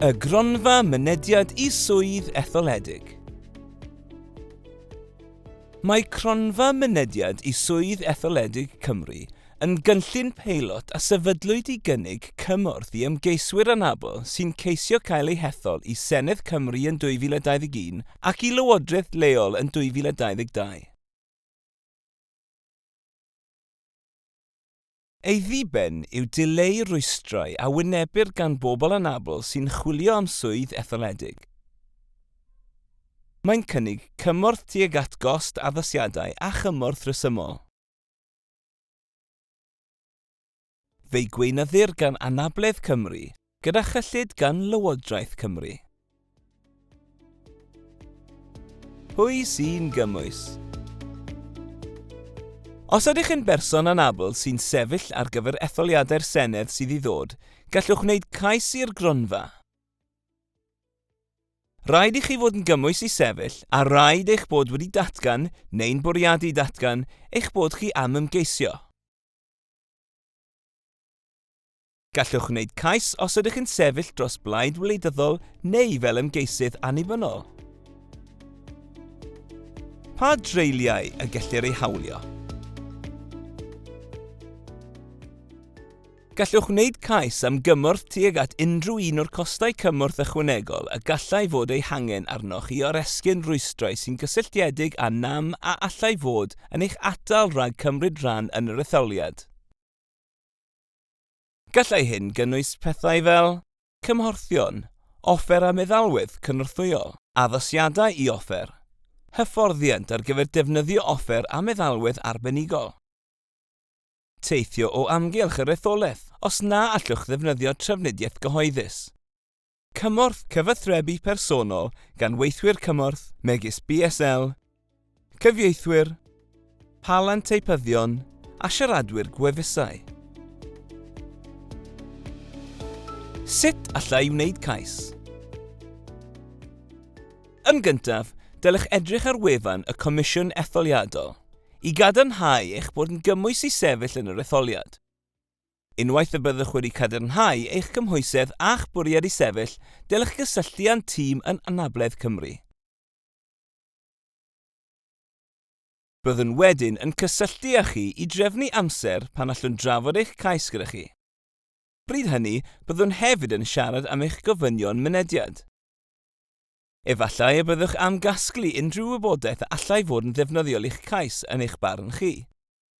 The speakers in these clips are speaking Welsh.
Y Gronfa Mynediad i Swydd Etholedig. Mae Cronfa Mynediad i Swydd Etholedig Cymru yn gynllun peilot a sefydlwyd i gynnig cymorth i ymgeiswyr anabl sy'n ceisio cael eu hethol i Senedd Cymru yn 2021 ac i lywodraeth leol yn 2022. Ei ddiben yw dileu rhwystrau a wynebir gan bobl anabl sy'n chwilio am swydd etholedig. Mae'n cynnig cymorth tuag at gost addasiadau a chymorth rhesymol. Fe'i gweinyddir gan Anabledd Cymru, gyda chyllid gan Lywodraeth Cymru. Pwy sy'n gymwys? Os ydych yn berson anabl sy'n sefyll ar gyfer etholiadau'r Senedd sydd i ddod, gallwch wneud cais i'r gronfa. Rhaid i chi fod yn gymwys i sefyll a rhaid eich bod wedi datgan, neu'n bwriadu datgan, eich bod chi am ymgeisio. Gallwch wneud cais os ydych yn sefyll dros blaid wleidyddol neu fel ymgeisydd annibynnol. Pa dreuliau y gellir eu hawlio? Gallwch wneud cais am gymorth tuag at unrhyw un o'r costau cymorth ychwanegol y gallai fod eu hangen arnoch i oresgyn rhwystrau sy'n gysylltiedig â nam a allai fod yn eich atal rhag cymryd rhan yn yr etholiad. Gallai hyn gynnwys pethau fel, cymhorthion, offer a meddalwedd cynorthwyol, addasiadau i offer, hyfforddiant ar gyfer defnyddio offer a meddalwedd arbenigol, teithio o amgylch yr etholaeth os na allwch ddefnyddio trafnidiaeth gyhoeddus, cymorth cyfathrebu personol gan weithwyr cymorth megis BSL, cyfieithwyr, palan teipyddion a siaradwyr gwefusau. Sut alla i wneud cais? Yn gyntaf, dylech edrych ar wefan y Comisiwn Etholiadol i gadarnhau eich bod yn gymwys i sefyll yn yr etholiad. Unwaith y byddwch wedi cadarnhau eich cymhwysedd a'ch bwriad i sefyll, dylech gysylltu â'n tîm yn Anabledd Cymru. Byddwn wedyn yn cysylltu â chi i drefnu amser pan allwn drafod eich cais gyda chi. Bryd hynny, byddwn hefyd yn siarad am eich gofynion mynediad. Efallai y byddwch am gasglu unrhyw wybodaeth a allai fod yn ddefnyddiol i'ch cais yn eich barn chi.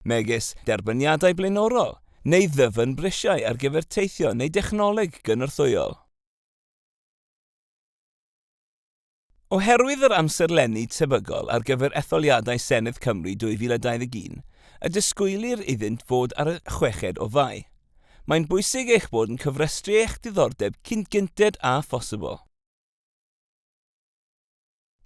megis derbyniadau blaenorol neu ddyfynbrisiau ar gyfer teithio neu dechnoleg gynorthwyol. Oherwydd yr amserlenni tebygol ar gyfer etholiadau Senedd Cymru 2021, y disgwylir iddynt fod ar y chweched o Fai, mae'n bwysig eich bod yn cofrestru eich diddordeb cyn gynted â phosibl.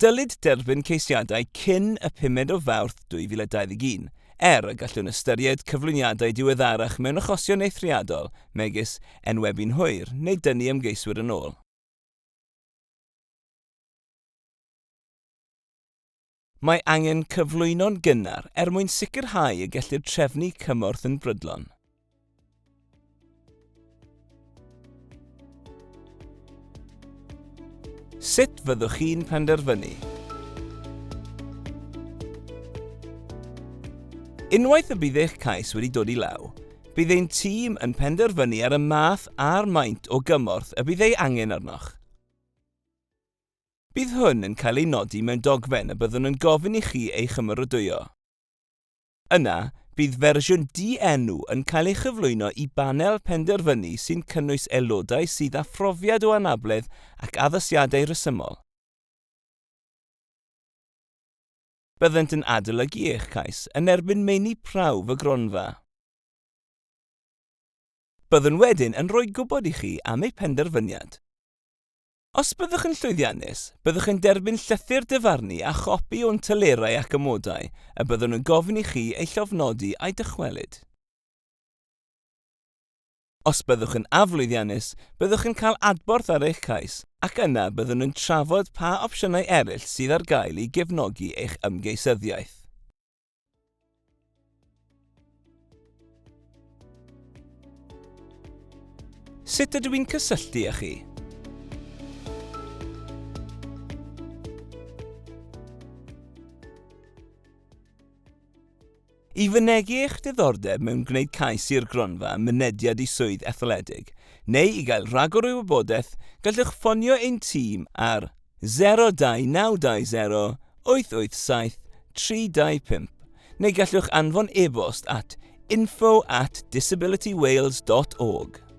Dylid derbyn ceisiadau cyn y pumed o Fawrth 2021, er y gallwn ystyried cyflwyniadau diweddarach mewn achosion eithriadol, megis enwebu'n hwyr neu dynnu ymgeiswyr yn ôl. Mae angen cyflwyno'n gynnar er mwyn sicrhau y gellir trefnu cymorth yn brydlon. Sut fyddwch chi'n penderfynu? Unwaith y bydd eich cais wedi dod i law, bydd ein tîm yn penderfynu ar y math a'r maint o gymorth y bydd ei angen arnoch. Bydd hwn yn cael ei nodi mewn dogfen y byddwn yn gofyn i chi ei chymeradwyo. Yna, bydd fersiwn dienw yn cael ei chyflwyno i banel penderfynu sy'n cynnwys aelodau sydd â phrofiad o anabledd ac addasiadau rhesymol. Byddant yn adolygu eich cais yn erbyn meini prawf y gronfa. Byddwn wedyn yn rhoi gwybod i chi am eu penderfyniad. Os byddwch yn llwyddiannus, byddwch yn derbyn llythyr dyfarnu a chopi o'n telerau ac amodau, y byddwn yn gofyn i chi eu llofnodi a'u dychwelyd. Os byddwch yn aflwyddiannus, byddwch yn cael adborth ar eich cais ac yna byddwn yn trafod pa opsiynau eraill sydd ar gael i gefnogi eich ymgeisyddiaeth. Sut ydw i'n cysylltu â chi? I fynegi eich diddordeb mewn gwneud cais i'r gronfa Mynediad i Swydd Etholedig, neu i gael rhagor o wybodaeth, gallwch ffonio ein tîm ar 02920 887 325 neu gallwch anfon e-bost at info@disabilitywales.org.